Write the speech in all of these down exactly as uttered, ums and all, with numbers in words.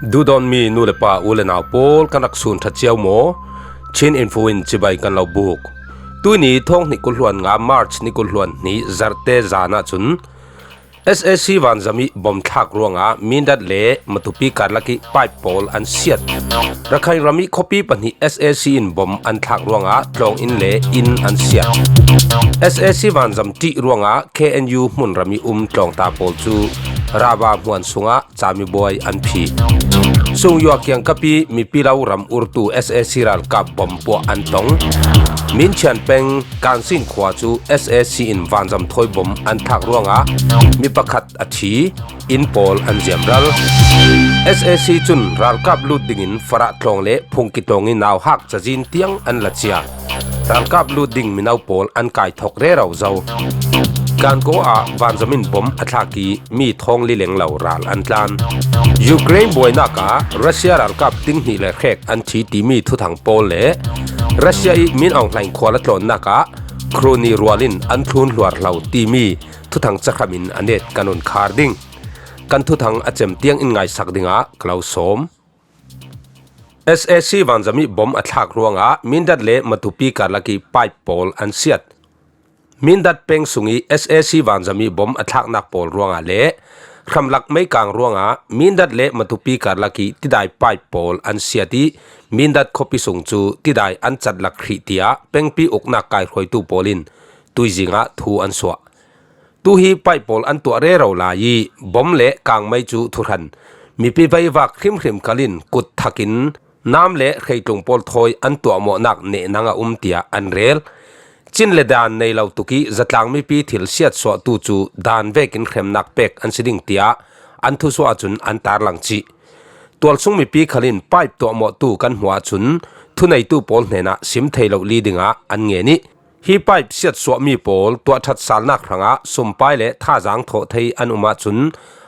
Duhdawtmi nu le pa, u le nau pawl, kan rak sun ṭha cio maw? Chin Info in cibai kan lo buk. Tuihni thawng hnih kul hluan nga, March ni kul hluan hnih, Zarte zan ah cun S A C vanzam ih bom thlak ruangah Mindat le Matupi karlak ih pipe pawl an siat. Rakhine ram ih khuapi pahnih S A C in bom an thlak ruangah tlawng inn le inn an siat. S A C vanzam ṭih ruangah K N U hmunram ih um tlawngta pawl cu Raba hmuan sungah camibuai an phi. Sungyua kiangkap ih mipi lo ram urtu S A C ralkap bom puah an tong. Minchian peng Kansin khua cu S A C in vanzam thawi bom an thlak ruangah mi pakhat a thi, inn pawl an ziamral. S A C cun ralkap lut dingin Farah tlawng le Phungki tlawng ih nauhak cazin tiang an la cia. Ralkap lut ding mino pawl an kai thawk rero zo. Gangaw ah vanzam in bom a thlak ih mi thawng li lenglo ral an tlan. Ukraine buainak ah Russia ralkap ting hnih le hrek an thi timi thuthang pawl le Russia ih Min Aung Hlaing khua la tlawnnak ah Khruni rual in an thlun hluar hlo timi thuthang cahram in a net kan run khar ding. Kan thuthang a cem tiang in ngaisak dingah ka lo sawm. S A C vanzam ih bom a thlak ruangah Mindat le Matupi karlak ih pipe pawl an siat. Mindat peng sung ih S A C vanzam ih bom a thlaknak pawl ruangah le hramlak meikang ruangah Mindat le Matupi karlak ih tidai pipe pawl an siat ih Mindat khuapi sung cu tidai an catlak hrih, tiah pengpi uknak kaihruaitu pawl in tuizing ah thu an suah. Tu hi pipe pawl an tuah rero lai ih bom le kangmei cu thuhran mipi veivak hrimhrim kal in kut thak in nam le hreitlung pawl thawi an tuahmawhnak nehnang a um, tiah an rel. Cin le dan nei lo tuk ih zatlang mipi thil siatsuahtu cu dan vekin hremnak pek an si ding, tiah an thusuah ahcun an tarlang cih. Tualsung mipi khal in pipe tuahmawhtu kan hmuh ahcun thuneitu pawl hnenah sim thei lo li dingah an ngen ih, hi pipe siatsuahmi pawl tuahṭhat salnak hrangah sumpai le thazaang thawh thei an um ahcun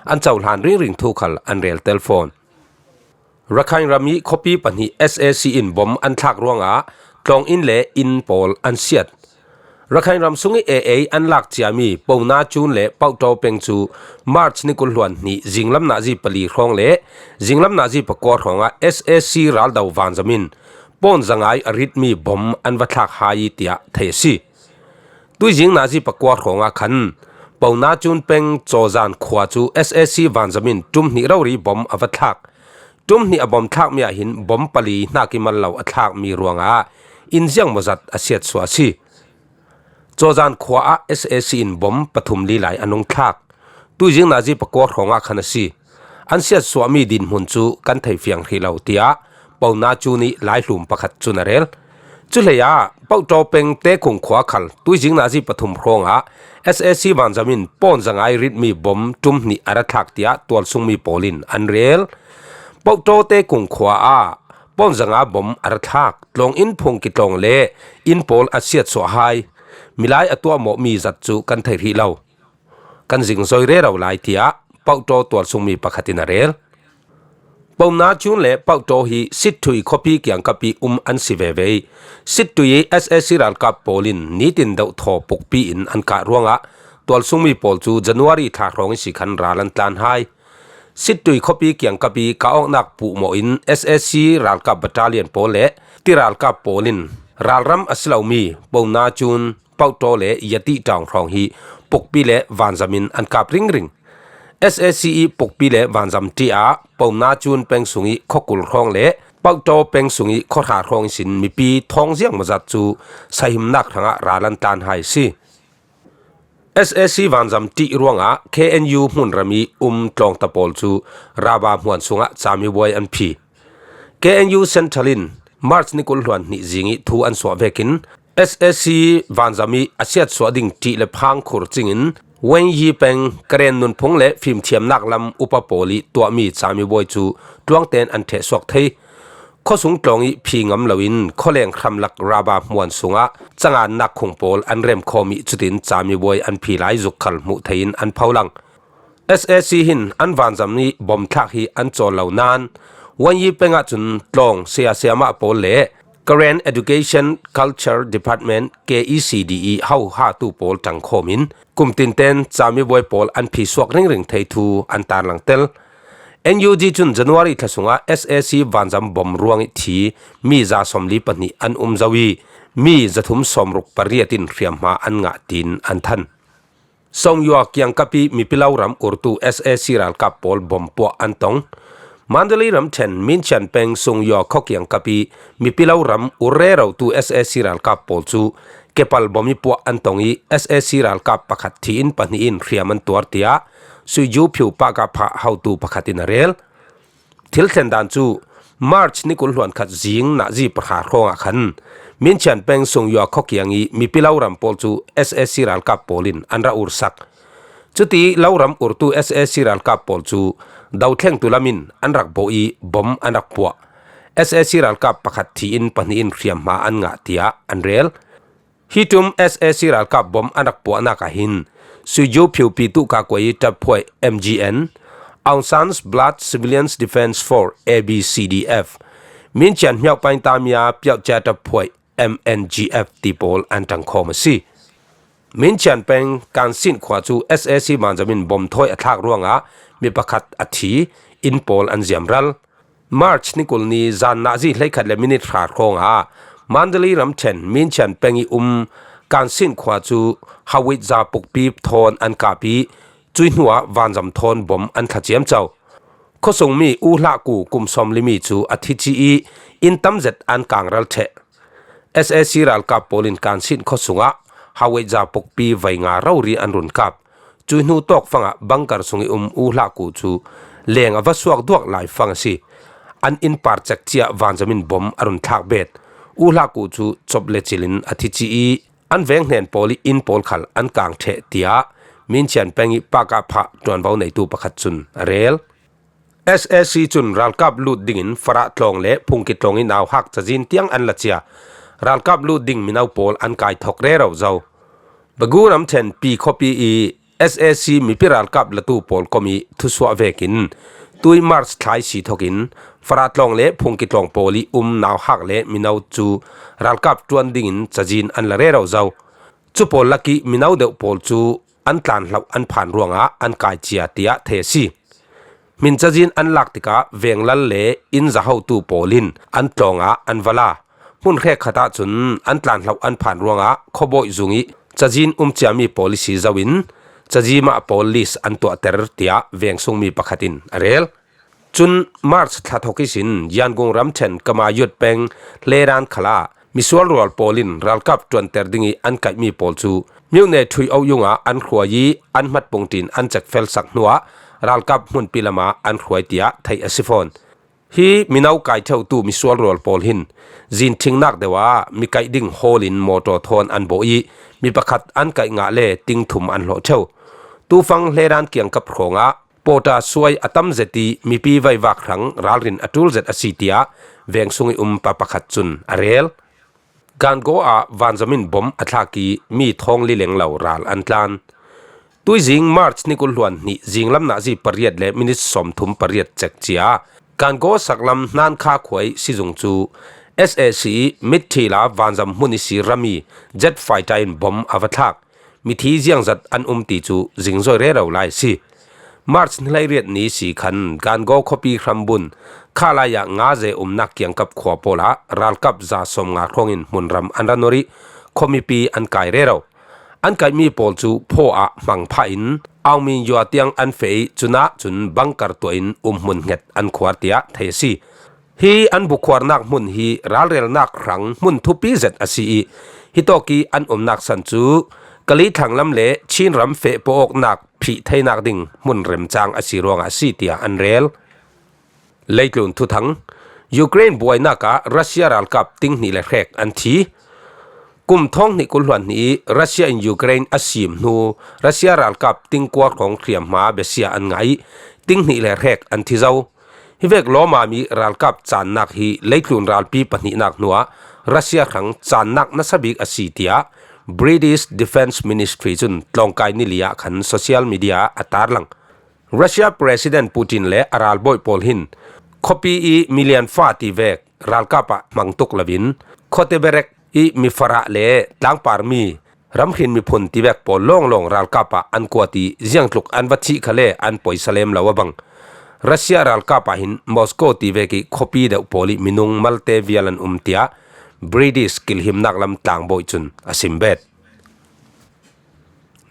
an cohlan ringring thu khal an rel tel fawn. Rakhine ram ih khuapi pahnih S A C in bom an thlak ruangah tlawng inn le inn pawl an siat. Rakhine ram sungih A A an lak ciami Pona Cun le Pauṭaw peng cu March ni kul hluan hnih zinglam nazi pali hrawng le zinglam nazi pakua hrawngah S A C raldo vanzam in pawn zangai a ritmi bom an va thlak hai ih tiah theih a si. Tuizing nazi pakua hrawngah khan Pona Cun peng Cawzan khua cu S A C vanzam in ṭum hnih rori bom a va thlak. Ṭum hnih a bom thlakmi ah hin bom pali hnak ih mal lo a thlakmi ruangah inn ziangmawzat a siatsuah a si. Cawzan khua ah S A C in bom pathum li lai an rung thlak. Tuizing nazi pakua hrawngah khan a si. An siatsuahmi dinhmun cu kan thei fiang hrih lo, tiah Pona Cun ih laihlum pakhat cun a rel. Cuhleiah Pauṭaw peng Tekung khua khal tuizing nazi pathum hrawngah S A C vanzam in pawn zangai ritmi bom ṭum hnih a ra thlak, tiah tualsungmi pawl in an rel. Pauṭaw Tekung khua ah pawn zanga bom a ra thlak. Tlawng inn Phungki tlawng le inn pawl a siatsuah hai. Milai a tuahmawhmi zat cu kan thei hrih lo. Kan zingzoi rero lai, tiah Pauṭaw tualsungmi pakhat in a rel. Pona Cun le Pauṭaw hi Sittui khuapi kiangkap ih um an si veve ih, Sittui ih S A C ralkap pawl in nitin dohthaw pukpi in an kah ruangah tualsungmi pawl cu January thla hrawng ihsi khan ral an tlan hai. Sittui khuapi kiangkap ih kah awknak puhmawh in S A C ralkap battalion pawl le ti ralkap pawl in ralram a si lomi Pona Cun, Pauṭaw le Yati ṭawng hrawng hi pukpi le vanzam in an kap ringring. S A C ih pukpi le vanzam ṭih ah Pona Cun peng sungih khuakul hrawng le Pauṭaw peng sungih khuahra hrawng ihsin mipi thawng ziangmawzat cu sahimnak hrangah ral an tlan hai a si. S A C vanzam ṭih ruangah K N U hmunram ih um tlawngta pawl cu Raba hmuan sungah camibuai an phi. K N U Central in March ni kul hluan hnih zing ih thu an suah vekin S A C vanzam ih a siatsuah ding ṭih le phang khur cingin Wenyi peng Karen nunphung le fimthiamnak lam upa pawl ih tuahmi camibuai cu tluangten an ṭhehsuak thei. Khuasung tlawng ih phi ngam loin khualeng hramlak Raba hmuan sungah cangannak khung pawl an remkhawm ih cutin camibuai an phi lai zuk khal hmuh theiin an pholang. S A C hin an vanzam ih bom thlak hi an cawl lo nain Wenyi peng ahcun tlawng saya sayama pawl le Karen Education Culture Department, K E C D, ih hohatu pawl ṭangkhawm in kumtinten camibuai pawl an phi suak ringring thei thu an tarlang tel. N U G cun January thla sungah S A C vanzam bom ruang ih thi mi za sawmli pahnih an um zo ih mi zathum sawmruk pariat in hriamhma an ngah tiin an than. Songyua kiangkap ih mipi lo ram urtu S A C ralkap pawl bom puah an tong. Mandalay ramṭhen Minchian peng Songyua khua kiangkap ih mipi lo ram ur rerotu S A C ralkap pawl cu kepal bom ih puah an tong ih S A C ralkap pakhat thi in pahnih in hriam an tuar, tiah Suiju Phiu Pakapha hotu pakhat in a rel. Thil thlen dan cu March ni kul hluan khat zing nahzi pahra hrawngah khan Minchian peng Songyua khua kiang ih mipi lo ram pawl cu S A C ralkap pawl in an ra ursak. Cuti lo ram urtu S A C ralkap pawl cu dothlengtu lam in an rak bawh ih bom an rak puah. S A C ralkap pakhat thi in pahnih in hriamhma an ngah, tiah an rel. Hi ṭum S A C ralkap bom an rak puahnak ah hin Suiju Phiu Pi Tuka kuai ih ṭaphuai M G N, Aung San's Blood Civilians Defense Force, A B C D F, Minchian Hmiau Pain Tamia Piauhcia ṭaphuai M N G F ti pawl an ṭangkhawm a si. Minchian peng Kansin khua cu S A C vanzam in bom thawi a thlak ruangah mi pakhat a thi, inn pawl an ziamral. March ni kul ni zan nahzi hleikhat le minit hra hrawngah Mandalay ramṭhen Minchian peng ih um Kansin khua cu hawitza pukpi thawn an kap ih cuih hnuah vanzam thawn bom an thla ciamco. Khuasungmi U Hlah Ku kum sawmli mi cu a thi ci ih inn tam zet an kangral ṭheh. S A C ralkap pawl in Kansin khuasungah hawitza pukpi vei nga rori an run kap. Cuih hnu tawkfangah bunker sung ih um U Hlah Ku cu leng a va suak duak laifang a si. An inn par cek ciah vanzam in bom a run thlak bet. U Hlah Ku cu cop le cil in a thi ci ih an veng hnen pawl ih inn pawl khal an kang ṭheh, tiah Minchian peng ih Pakapha ṭuanvo neitu pakhat cun a rel. S A C cun ralkap lut dingin Farah tlawng le Phungki tlawng ih nauhak cazin tiang an la cia. Ralkap lut ding mino pawl an kai thok rero zo. Bagu ramṭhen Pi khuapi ih S A C mipi ralkap latu pawl kom ih thusuah vekin tui March thlai si thokin Farah tlawng le Phungki tlawng pawl ih um nauhak le mino cu ralkap ṭuan dingin cazin an la rero zo. Cu pawl lakih mino deuh pawl cu an tlanhloh an phan ruangah an kai cia, tiah thei a si. Hmin cazin an lak tikah venglal le inn zahotu pawl in an tlawngah an va la. Hmun hrekkhat ahcun an tlanhloh an phan ruangah khuabawi zung ih cazin um ciami pawl ih si zoin cazimah pawl list an tuahter, tiah vengsungmi pakhat in a rel. Cun March thla thawk ihsin Yangon ramṭhen Kamayut peng Hleran khalah misual rual pawl in ralkap ṭuanter ding ih an kaihmi pawl cu Myone Thui Auyung ah an hruai ih an hmatpung ṭin an cekfelsak hnuah ralkap hmunpi lamah an hruai, tiah theih a si fawn. Hi mino kai ṭheutu misual rual pawl hin zin ṭhingnak deuh ah mi kaih ding hawl in mawṭaw thawn an bawh ih mi pakhat an kaih ngah le ting thum an hlawh ṭheu. Tufang Hleran kiangkap hrawngah pawṭa suai a tam zet ih mipi veivak hrang ralrin a ṭul zet a si, tiah vengsung ih um pa pakhat cun a rel. Gangaw ah vanzam in bom a thlak ih mi thawng li lenglo ral an tlan. Tuizing March ni kul hluan hnih zinglam nahzi pariat le minit sawmthum pariat cek cia Gangaw saklam Hnankha khua ih sizung cu S A C ih mitthi la vanzam hmun ih si rami jet fighter in bom a va thlak. Mithi ziangzat an um ti cu zingzoi rero lai a si. March ni hleiriat ni si khan Gangaw khuapi hrambun khalai ah ngaze umnak kiangkap khua pawl ah ralkap za sawmnga hrawngin hmunram an ra nor ih khuamipi an kai rero. An kaihmi pawl cu phaw ah hmang phah in Aung Min Yua tiang an feh ih cunah cun bunker tuah in umhmun hnget an khuar, tiah thei a si. Hi an bukhuarnak hmun hi ralrelnak hrang hmun thupi zet a si ih hitawk ih an umnak san cu Kali thlanglam le Chin ram feh pawawknak phih theinak ding hmun remcang a si ruangah a si, tiah an rel. Leitlun thuthang. Ukraine buainak ah Russia ralkap ting hnih le hrek an thi. Kum thawng hnih kul hluan hnih ih Russia in Ukraine a sim hnu Russia ralkap ting kua hrawng hriamhma besia an ngah ih ting hnih le hrek an thi zo. Hivek lawmami ralkap caannak hi leitlun ralpi pahnihnak hnuah Russia hrang caannak nasa bik a si, tiah British Defence Ministry cun tlawngkai nili ah khan social media ah a tarlang. Russia President Putin le a ralbawi pawl hin khuapi ih milian fa tivek ralkap ah hmang tuk loin khuate berek ih mifarah le tlangparmi ramhrin miphun tivek pawl lawnglawng ralkap ah an kuat ih ziangtluk an va thih khale an poisa lem lo a bang. Russia ralkap ah hin Moscow ti vek ih khuapi deuh pawl ih minung malte vial an um, tiah British kilhimnak lam tlangbawi cun a sim bet.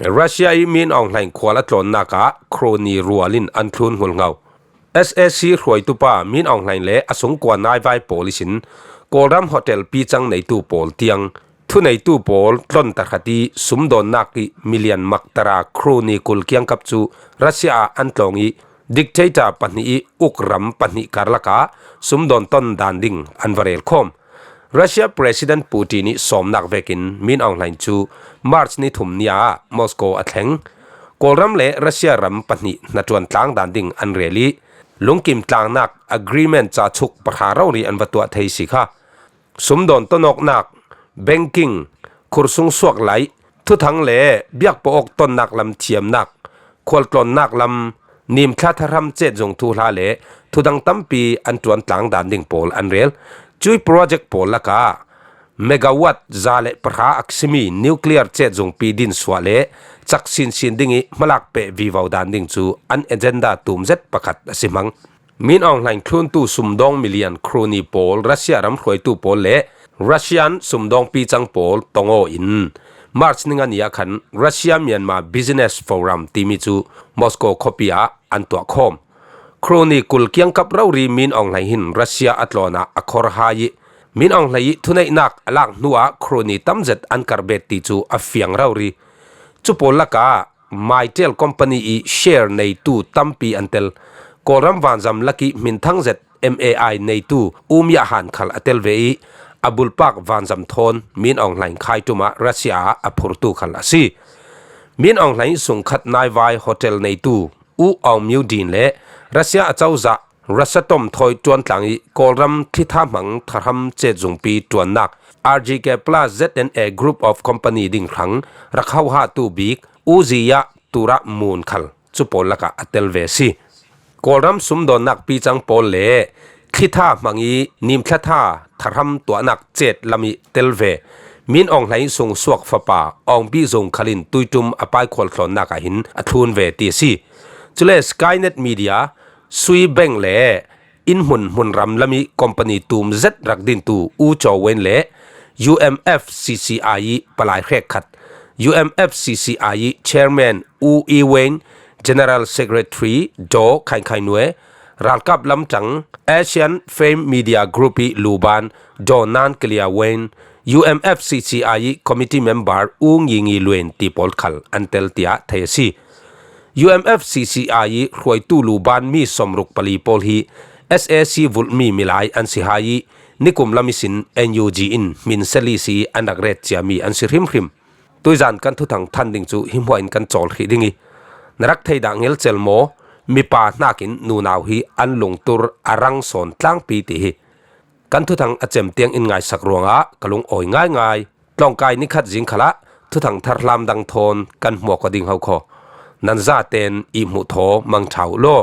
Russia ih Min Aung Hlaing khual a tlawnnak ah crony rual in an thlun hnulhngo. S A C hruaitupa Min Aung Hlaing le a sungkua naivai pawl ihsin Kawlram hotel picang neitu pawl tiang thuneitu pawl tlon tahrat ih sumdawnnak ih milian maktara crony kul kiangkap cu Russia ah an tlawng ih dictator pahnih ih uk ram pahnih karlak ah sumdawn ton dan ding an va rel khawm. Russia President Putin ih sawmnak vekin Min Aung Hlaing cu March ni thum ni ah Moscow a thleng. Kawlram le Russia ram pahnih hnaṭuan tlang dan ding an rel ih lungkim tlangnak agreement cachuk pahra rori an va tuah thei si kha. Sumdawn tonawknak, banking, khursung suak laih, thuthang le biakpawh awk tonnak lam thiamnak, khualtlawnnak lam, nimthla thahram cetzung thuhla le thudang tampi an ṭuan tlang dan ding pawl an rel. Cui project pawl lakah megawatt za le pahra a simi nuclear cetzungpi dinsuah le cak sinsin ding ih hmalak peh vivo dan ding cu an agenda tum zet pakhat a si hmang. Min Aung Hlaing thluntu sumdawng milian crony pawl Russia ram hruaitu pawl le Russian sumdawng picang pawl tong aw in March ni nga ni ah khan Russia Myanmar Business Forum timi cu Moscow khuapi ah an tuah khawm. Crony kul kiangkap rori Min Aung Hlaing hin Russia a tlawn ah a khor hai ih Min Aung Hlaing ih thuneihnak a lak hnuah crony tamzet an karbet ti cu a fiang rori. Cu pawl lakah Mytel company ih share neitu tampi an tel. Kawlram vanzam lakih hminthang zet M A I neitu U Mya Han khal a tel ve ih a bulpak vanzam thawn Min Aung Hlaing khaiṭum ah Russia ah a phurtu khal a si. Min Aung Hlaing sungkhat naivai hotel neitu U Aung Myo Din le Russia a cozah Rosatom thawi ṭuantlang ih Kawlram thlitha hmang thahram cetzungpi ṭuannak R G K Plus Z N A Group of Company ding hrang rak hohatu bik U Ziya Tura Mun khal cu pawl lakah a tel ve si. Kawlram sumdawnnak picang pawl le thlitha hmang ih nimthlatha thahram tuahnak cet lam ih tel ve Min Aung Hlaing sungsuak fapa Aung Bih Zung khal in tuiṭum a paikhual thlawnnak ah hin a thlun ve ti a si. Cule Skynet Media Sui Bank le inn hmun hmunram lam ih company tum zet rak dintu U Caw Wen le U M F C C I ih palai hrekkhat, U M F C C I ih chairman U I Wen, General Secretary Daw Khain Khain Nue, ralkap lamtang Asian Fame Media Group ih luban Daw Nan Klia Wen, U M F C C I ih committee member U Ngi Ngi Luen ti pawl khal an tel tiah thei a si. U M F C C I ih hruaitu luban mi sawmruk pali pawl hi S A C vulhmi milai an si hai ih nikum lam ihsin N U G in hmin seli si an rak ret ciami an si hrimhrim. Tuizan kan thuthang than ding cu hi hmuah in kan cawl hrih ding ih na rak thei dah ngelcel maw? Mipa hnakin nunau hi an lungtur a rang sawn tlangpi ti hi. Kan thuthang a cem tiang in ngaisak ruangah ka lungawi ngaingai. Tlawngkai nikhat zing khalah thuthang thar hlam dang thawn kan hmuak aw ding ho khaw. Nan zaten ih hmuh thaw mangṭha uh law.